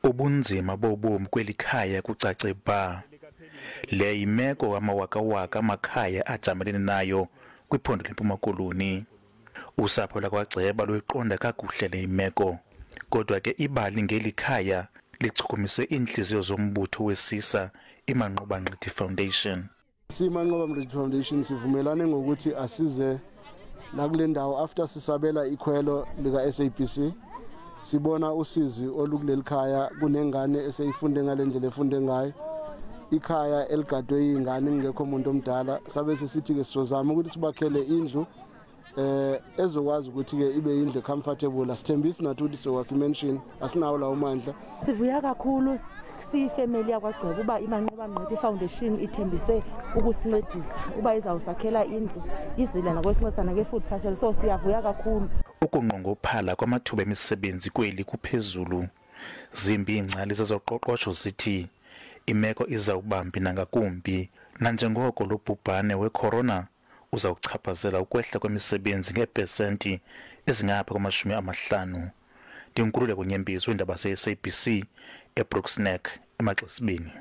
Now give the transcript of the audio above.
Ubunzima bobomi kweli khaya kucace ba. Le yimeko amawakawaka amakhaya ajamelene nayo kwiphondo leMpuma Koloni. Usapho lakwaGceba luyiqonda kakuhle le imeko. Kodwa ke ibali ngeli khaya lichukumise iintliziyo zombutho wesisa iManqoba Mngqithi Foundation. SiyiManqoba Mngqithi Foundation sivumelane ngokuthi asize nakule ndawo after sisabela ikhwelo lika-SABC, sibona usizi olukuleli khaya, kunengane eseyifunde ngale ndlela efunde ngayo, ikhaya eligadwe yingane kungekho umuntu omdala. Sabe sesithi-ke sizozama ukuthi sibakhele indlu ezokwazi ukuthi ke ibe indlu comfortable. Asithembisi nathi ukuthi sizokwakha imansion, asinawo lawo mandla. Sivuya kakhulu siyifemeli yakwaGceba uba iManqoba Mngqithi Foundation ithembise ukusincedisa uba izawusakhela indlu, izile nakwesincedisa nake-food parcel, so siyavuya kakhulu. Ukunqongophala kwamathuba emisebenzi kweli kuphezulu. Zimbi iingcali zezoqoqosho zithi imeko izawubambi nangakumbi nanjengoko lo bhubhane wecorona uzawuchaphazela ukwehla kwemisebenzi ngeepesenti ezingapha kwama-50. Ndinkululeko Nyembezi weendaba ze-SABC eBrooks Nek, eMaxesibeni.